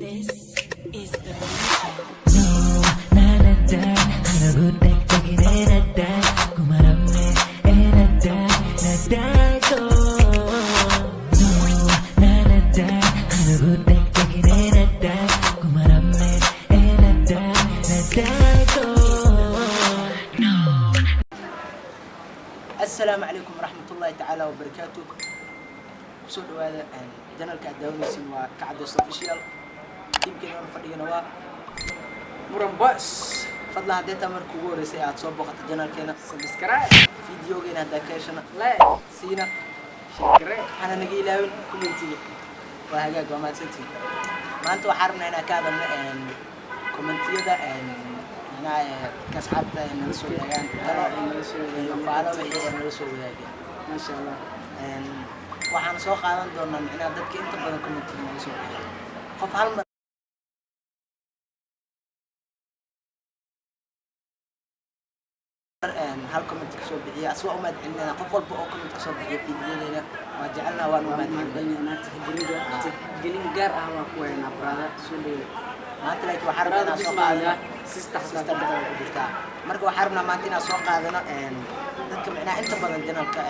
This is the Asalaamu calaykum waraxmatullaahi tacaala wabarakaatu. Kusoo dhawaada channelka aad daawanaysiin, waa Kacdos Official. Tiimkeena oona fadhigana waa Muran Boys. Fadlan, haddii taa marka ugu horreysay aad soo booqato channelkeena, subscribe. Videogeena haddaa ka heshana, like, siina, share, hana naga ilaawin commentiga. Waa hagaag, waa mahadsantihiin. Maanta waxaan rabnaa inaan ka hadalno commentiyada, macnaha dadka asxaabta ay nala soo wadaagaan talo iyo faalo wixii ay nala soo wadaageen. Maasha Allah. Waxaan soo qaadan doonaa macnaha dadka inta badan commentiga naga soo bixiya. Qof hal mar hal comment kasoo bixiya, aswaa u mahad celinayna. Qof walba oo comment kasoo bixiya fiidiyadeena waa jecelnaa, waan u waa mahad celinaa. Mahadcelinayna, tixgelinta, tixgelin gaar ah waa ku haynaa, brother, soo dhaweey. Maanta laakiin waxaan rabnaa inaan soo qaadano sister sister badan ku jirtaa. Marka waxaan rabnaa maanta inaan soo qaadano dadka macnaha inta badan channelka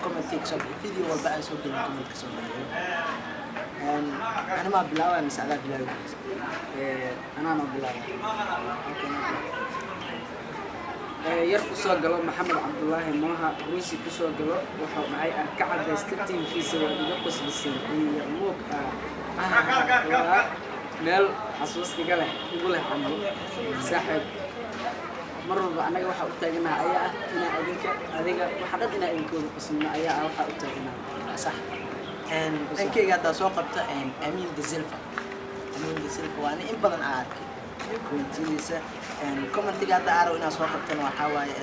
commentiga kasoo bixiya, video walba aan soo gelin comment kasoo bixiyo. Ani maa bilaabaya mise adaa bilaabi karaysa? Anaa noo bilaabay. Okay, no problem. Yar kusoo galo Maxamed Cabdulaahi Mooha Ruusi kusoo galo, wuxuu dhacay ah ka cadaysta tiimkiisa, waa iga qoslisay in Yarmuug ah waa meel xasuus iga leh, igu leh camal. Saaxiib, mar walba annaga waxaa u taaganaha ayaa ah inaa idinka, adiga waxa dhan inaa idinka wada qoslino ayaa ah waxaa u taaganaha. Waa sax. Dhankeyga haddaa soo qabto, Amiin de Silva, Amiin de Silva waa nin in badan aan arkay commentiyadiisa. Commentiga hadda aaraw inaan soo qabtana waxaa waaye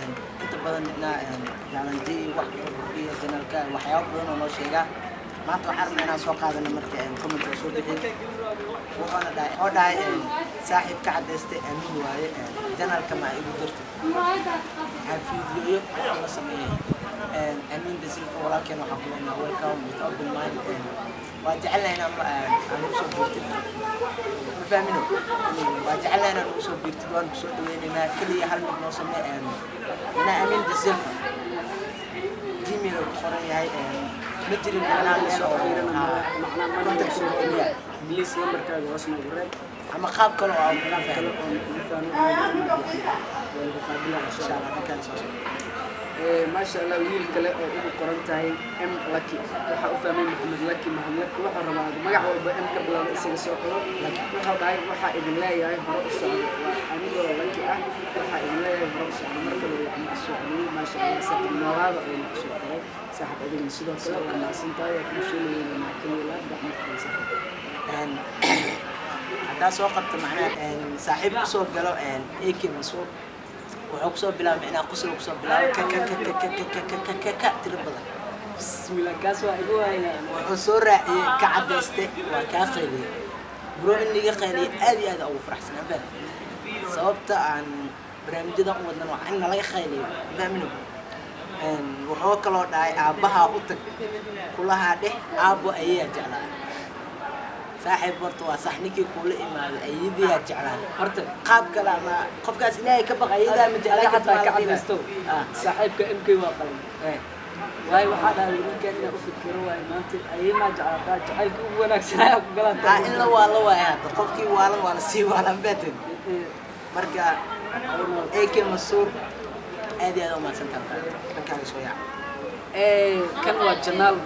inta badan micnaha challenge wax kordhiya channelka, waxyaabo badan oo noo sheegaa. Maanta waxaan rabnaa inaan soo qaadano marka comment oo soo bixin, wuxuuna dhahay oo dhahay saaxiib ka cadaystay Amiin waaye, channelka ma igu jirto, waxaan fiidiyoyo la sameeyay. Amiin de Silva walaalkeen, waxaan ku leenahay welcome with open mind. Waa jecelnahay inaan aan ugu soo biirtid, ma fahmino? Waa jecelnahay inaan ugu soo biirtid, waan kusoo dhaweynaynaa. Keliya hal mid noo samee minaa Amiin de Silva Gmail uu ku qoran yahay, ma jirin macnaha meel soo oo xiriirana macnaha ma contact soo gooniya. Please, lambarkaaga hoos noogu reeb ama qaab kale oo aan kula qaab kale fahmo oo nagu fahmo, waa lagu qaabilaa insha insha Allah. Allah dhankaan soo socdo. Maasha Allah, wiil kale oo ugu qoran tahay M Lucky, waxaa u fahmay Maxamed Lucky. Maxamed Lucky wuxuu rabaa magac walba M ka bilaabo isaga soo qoro. Wuxuu dhahay, waxaa idin leeyahay hore u socdo, waa anigoo Lucky ah, waxaa idin leeyahay hore u socdo. Mar kale yacni soo celiyey. Maasha Allah, saaxiib noolaada ayuu kusoo qoray. Saaxiib, adigna sidoo kale waa mahadsan tahay, waa kuu soo dhaweynayna kaliya laab gacmo furan, saaxiib. Haddaa soo qabto macnaha saaxiib kusoo galo AK Mansuur, wuxuu kusoo bilaabay macnaha qosol kusoo bilaabay ka ka ka ka ka ka ka ka ka ka tiro badan. Bismillah, kaas waa igu waynaa. Wuxuu soo raaciyey ka cadayste waa kaa qayliyey bro. In liga qayliyey aad iyo aad ugu faraxsanaa faham. Sababta aan barnaamijyadan u wadnan waa in nalaga qayliyo, fahmino? Wuxuu kaloo dhahay aabbahaa u tag kulahaa dheh aabbo ayeyaa jeclaa. Saaxiib, horta waa sax, ninkii kuula imaaday ayadiyaa jeclaa. Horta qaab kale ama qofkaas Ilaahay ka baqa, ayadaa ma jeclaa. Adiga xataa ka cadaysto. Saaxiibka MK waa qalan waayo, waxaa dhahday ninkan inaa u fikiro waayo maanta ayay maa jeclaataa, jacaylka ugu wanaagsan ayaa ku galaan. Ha, in la waalo waayo hadda, qofkii waalan waa la sii waalan betin. Marka AK Masuur, aad iyo aad u mahadsantaha, dhankaaga soo yaac. Kan waa channel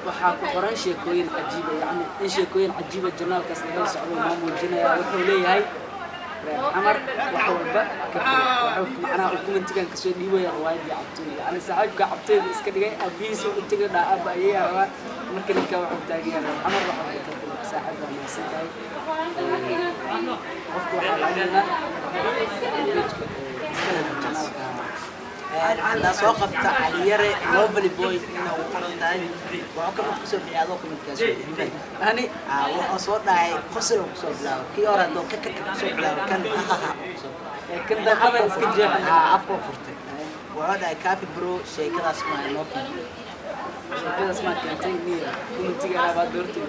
waxaa ku qoran sheekooyin cajiiba, yacni in sheekooyin cajiiba channelkaas lagala socdo noo muujinaya. Wuxuu leeyahay reer Xamar wax walba ka fog. Wuxuu macnaha uu commentigan kasoo dhiibaya riwaayadii Cabtooy, yacni saaxiibka Cabtooyda iska dhigay, aabihiisa u tegay dhaa aabba ayaa rabaa. Marka ninka wuxuu taagan yahay reer Xamar wax walba ka fog. Saaxiib, waa mahadsan tahay. Qofka waxaa lacagna pageka iska leh channelka. Haddaa soo qabta Caliyare Lovely Boy ina ugu qoran tahay, wuxuu kamid kusoo bixiya adoo commentkaas soo bixin. Ani wuxuu soo dhahay qosol uu kusoo bilaabo, kii hore hadduu ka kusoo bilaabo, kan hahaha kusoo bilaabo. Kan daaqada iska jeexay. Afkuu furtay. Wuxuu dhahay Kaafi Bro, sheekadaas ma inoo keentay? Sheekadaas maa keentay niya? Commentiga baa doortay.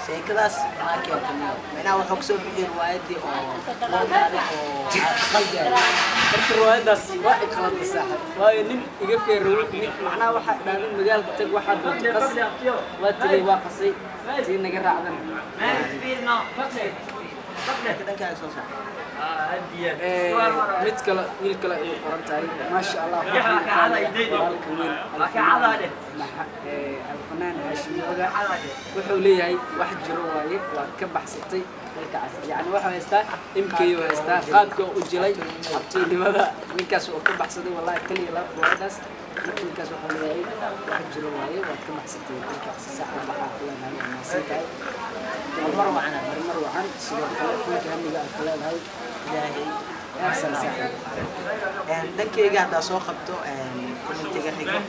Sheekadaas maa keentay niyo? Macnaha wuxuu kusoo bixiyey riwaayadii oo loo daaray oo qalbiga. Marka riwaayadaas waa iqalada saaxib, waayo nin iga feerow macnaha waxaa dhahday magaalka tag, waxaa doonto qas. Waa tegey, waa qasay, tii naga raacdan. Marka dhankaaga soo saar. Mid kale, wiil kale ay u qoran tahay maasha Allah, walaalka weyn Alfanaan Haashim Oga, wuxuu leeyahay wax jiro waaye, waad ka baxsatay dalkaas. Yani waxuu haystaa MKU haystaa qaabka u jilay abtinimada ninkaas oo ka baxsaday, wallahi kaliya la riwaayadaas. Marka ninkaas wuxuu leeyahay wax jiro waaye, waad ka baxsatay dalkaas. Saaxiib, waxaa ku leenahay waa mahadsan tahay. Horumar wacan. Horumar wacan. Sidoo kale funka hamiga aad ka leedahay Ilaahay axsan saaxiib. Dhankeyga haddaa soo qabto commentiga xigo,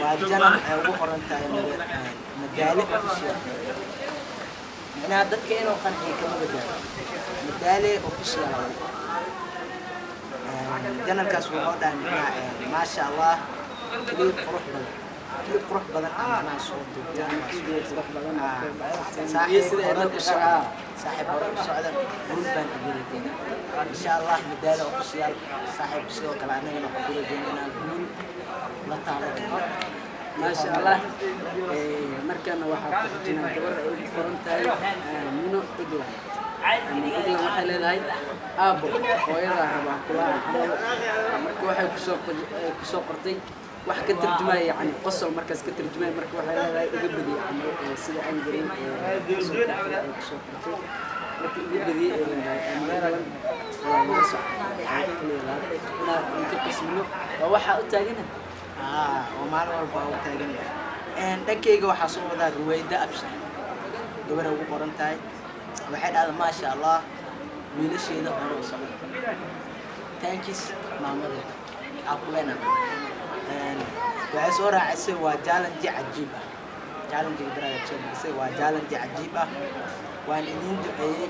waa janan ay ugu qoran tahay Madaale Official. Macnaha dadka inuu qanciyo kama badbaado. Madaale Official janalkaas wuxuu dhahay macnaha maasha Allah, clip qurux badan, clip qurux badan aan macnaha soo duubtaan. Qurux badan. Saaxiib sida hore ay u socda, saaxiib hore u socda, guul baan idin rajeynaa insha Allah. Madaale Official saaxiib, sidoo kale anagana waxaan ku rajeynaynaa guul la taaban karo. Maasha Allah. Markana waxaa ku xijinaa gabar ay ugu qoran tahay Muno Eglan. Eglan waxay leedahay aabo hooyadaa rabaa kula camal. Marka waxay kusoo qortay wax ka tarjumaya, yani qosol markaas ka tarjumaya. Marka waxay leedahay iga badiyay camal, sida aan garin ay kusoo qortay. Marka iga badiyay ay leedahay Muno Eglan, waa naga socota inaad inka qoslino, waa waxaa u taagana. Oo maalin walba u taagan. Dhankeyga waxaa soo wadaa Ruwayda Abshir, gabadha ugu qoran tahay. Waxay dhahdaa maasha Allah, wiilasheeda hore u socda, thanks maamadeeda aa ku leenahay. Waxay soo raacisay waa challenge cajiib ah. Challenge daraada soo bixisay waa challenge cajiib ah, waan idiin duceeyey.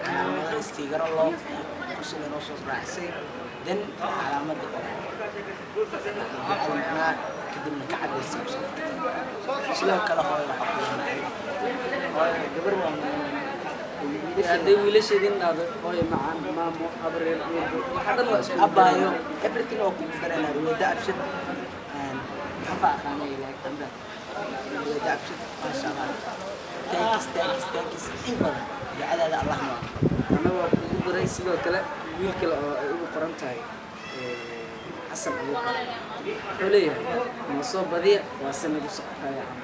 Calaamada istiigaro loo kusila noo soo raacisay, dan calaamada oo ducada macnaha kadibna ka cadaysay kusoo. Sidoo kale hooyo waxaa ku leenahay Hooyo gabar waa hadday wiilasheedin dhahdo hooyo macaan, maamo, abreer, eedo, waxa dhan waa isku abaayo, everything oo kugu daranaa. Ruwayda Abshir kafa aqaanay laakiin Ruwayda Abshir, maasha Allah, thanks, thanks, thanks in badan, ducadaada Allah noo Ana waa kugu daray. Sidoo kale wiil kale oo ay ugu qoran tahay Xasan Abuukar wuxuu leeyahay noo soo badiya, waa se nagu socotaa camal.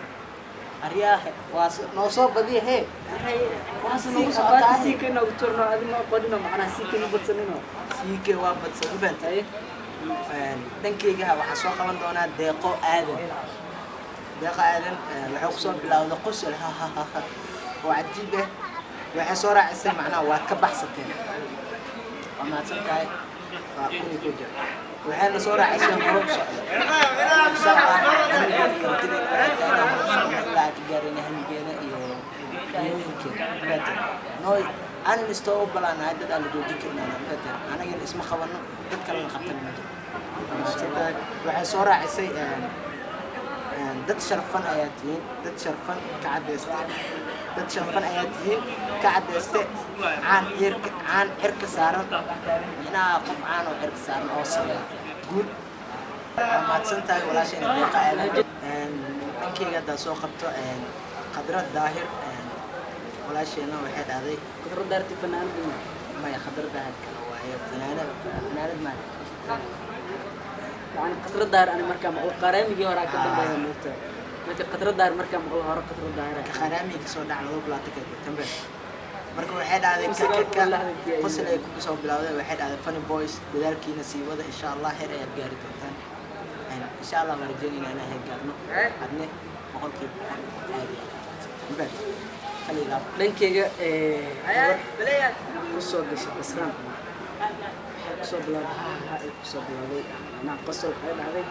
Aryaahe, waa noo soo badiya hee, waase nagu socotaa. Sii ka noogu turno, adi ma aqoonino macnaha sii kama badsanino. Siike waa badsan, ma fahantay? Dhankeyga waxaa soo qaban doonaa Deeqo Aadan. Deeqo Aadan waxay kusoo bilowday qosol ha ha ha ha oo cajiib ah. Waxay soo raacisay macnaha waad ka baxsateen, waa mahadsan tahay, waa 1001 jeer. Waxayna soo raacisay hore u socda insha Allah. Hamigeena iyo rajadeenna waxay tahay inaan hore u socno ilaa aan ka gaarayna hamigeena iyo himooyinkeena, ma fahanteen? Nooy aanan istoo u balaanahay dad aan la joojin karin ana, ma fahanteen? Anagana isma qabano, dad kalena qabtana ma jiro. Waa mahadsan tahay. Waxay soo raacisay dad sharfan ayaa tihiin, dad sharfan ka cadayste, dad sharfan ayaa tihiin ka cadayste, caan cirka, caan cirka saaran, micnaha qof caan oo cirka saaran oo sameeya guul. Waa mahadsan tahay walaashayna Deeqa Aadan. Dhankeyga haddaa soo qabto Khadra Daahir, walaasheena, waxay dhahday Khadra Daarti fanaanada ma? Maya, Khadra Daahir kale waaye, fanaanad, fanaanad maa. Yani Khadra Daar ani markaa maqlo qaraamigii horaa ka dambeeya moogta. Marka Khadra Daar markaa maqlo hore Khadra Daahir Qaraamiga kasoo dhac laba balaata ka tambe. Marka waxay dhahday ka qosol ay kugu soo bilowday. Waxay dhahday funny boys, dadaalkiina sii wada, insha Allah heer ayaad gaari doontaan. Insha Allah waan rajaynaynaa inaan heer gaarno, adne 100% aad iyo aad kaliya. Dhankeyga gabar kusoo gashay Basraan waxay kusoo bilowday ha ha ay kusoo bilowday macnaha qosol. Waxay dhahday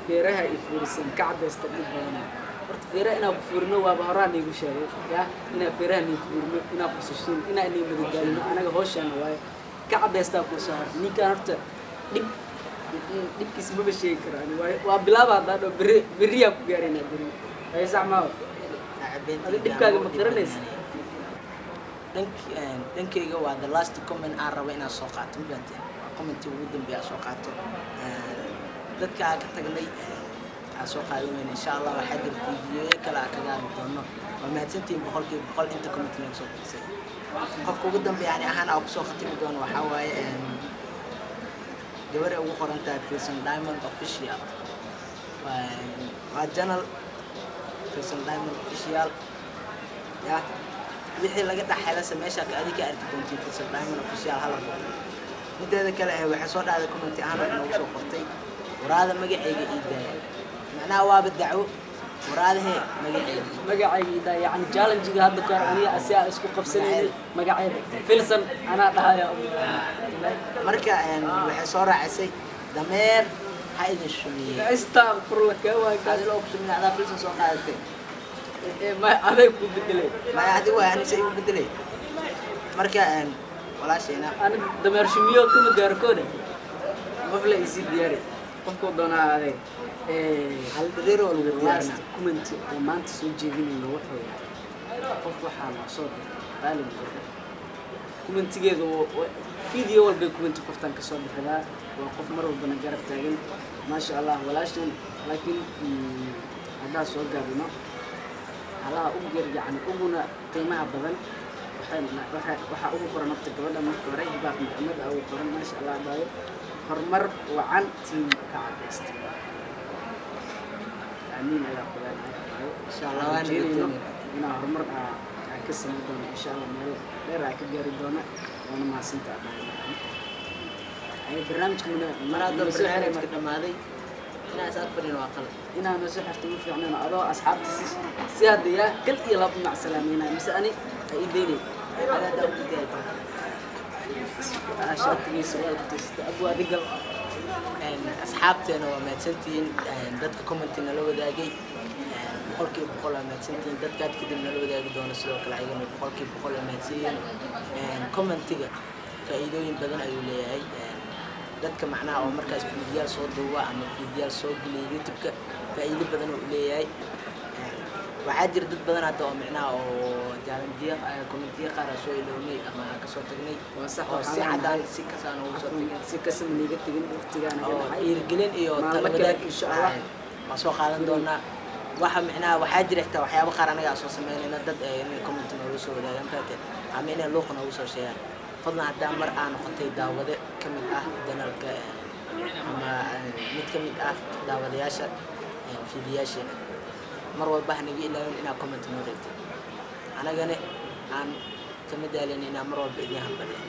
feeraha i fuurisan ka cadaysta dhib badan. Horta feeraha inaa ku fuurino waaba horaan iigu sheegay ya, inaa feeraha nii fuurino, inaa qosashiin, inaa nii madadaalino, anaga hawshaana waaye. Ka cadaystaa kuu soo har ninkaan horta. Dhib dhibkiis maba sheegi karo ani. Waa bilaaba haddaa dhao berri berriyaa ku gaaraynaa berri. Ay sax maawa. Adi dhibkaaga ma qiranaysa? Dhankayga waa the last comment aan rabo inaan soo qaato, ma fahanteen? Waa commentii ugu dambeeya aan soo qaato. Dadka aan ka tagnay aan soo qaadan weyna, insha Allah waxaa jira fiidiyoyo kale aan kaga hadli doono. Waa mahadsantihiin 100% inta comment naga soo bixisay. Qofka ugu dambeeya ani ahaan aan kusoo khatimi doono waxaa waaye gabar ay ugu qoran tahay Filson Diamond Official. Waa channel Filson Diamond Official ya wixii laga dhaxaylase meesha ka adiga arki doontiin Filson Diamond Official hala boqo. Mideeda kale waxay soo dhacday comment ahaan wax noogu soo qortay: "Waraada magacayga ii daaya." Macnaha waaba dacwo waraadahee magacayga. Magacayga idaa, yacni challenge-ga hadda ka hor aniga asi aa isku qabsanaynay magaceeda Filson anaa dhahaya. Marka waxay soo raacisay: "Dameer ha idin shumiye." Astaqfirullah, ka waa kaas. Adi loo kusumin adaa Filson soo qaadatay. Ma aday ku bedelay? Maya, adi waa anise igu bedelay. Marka walaasheena Ani dameer shumiyo kuma gaaro koodha. Qof la isii diyaari qofkuu doonaa aday. Hal dhareer oo lagu Last diyaarina. comment oo maanta soo jeedinayno wuxuu yahay qof waxaa noo soo diray qaalin gordha. Commentigeedu video walbay commenti qoftan kasoo bixidaa. Waa qof mar walbana garab taagan, maasha Allah, walaashan. Laakiin haddaa soo gaabino halaha ugu yar, yacni uguna qiimaha badan, waxaa ugu qoran horta gabadha marka hore Hibaaq Maxamed aa ugu qoran. Maasha Allah baayo, horumar wacan, team ka cadaysta. Aamiin ayaa ku leenahay baayo. Insha Allah, waan rajeynayno rajeynayna. Inaan horumar aan ka samayn doono insha Allah, meel dheer aan ka gaari doono. Waana mahadsantaa baayo. Ay barnaamijka Mar hadda mana soo xiray. Barnaamijka dhammaaday, inaa is ag fadhin waa qalad. Inaan noo soo xirto ma fiicnano adoo asxaabta si hadda yaa kal iyo laba dhinac salaameynaya mise ani ha ii daynay. Ada haddaa ugu daaya. Shaatigiisa waa kutosita abu adigal. Asxaabteena waa mahadsantihiin. Dadka commenti nala wadaagay 100% waa mahadsantihiin. Dadka had kadib nala wadaagi doona sidoo kale ayagana 100% waa mahadsanyihiin. Commentiga faa'iidooyin badan ayuu leeyahay. Dadka macnaha oo markaas fiidiyaal soo duuba ama fiidiyaal soo geliya YouTube-ka faa'iido badan oo u leeyahay. Waxaa jira dad badan hadda oo micnaha oo challenge-yo commentiyo qaar aan soo ilownay ama aan kasoo tagnay Waa sax, oo waxaan si cadaan leenahay si kasaan ugu soo tagin. Si kasama niiga tegin waqtigaa naga oo dhacay. Dhiirigelin iyo Maalmo talo kale, wadaag insha Allah. Waan soo qaadan doonaa. Waxa micnaha waxaa jira xitaa waxyaabo qaar anaga aan soo sameynayna dad inay comment noogu soo wadaagaan faate ama inay luuqa noogu soo sheegaan. Fadlan haddaa mar aa noqotay daawade ka mid ah channelka ama mid ka mid ah daawadayaasha fiidiyaasheena, mar walba ha naga ilaawin inaad comment noo reegtid, anagana aan kama daalin inaan mar walba idiin hambalya.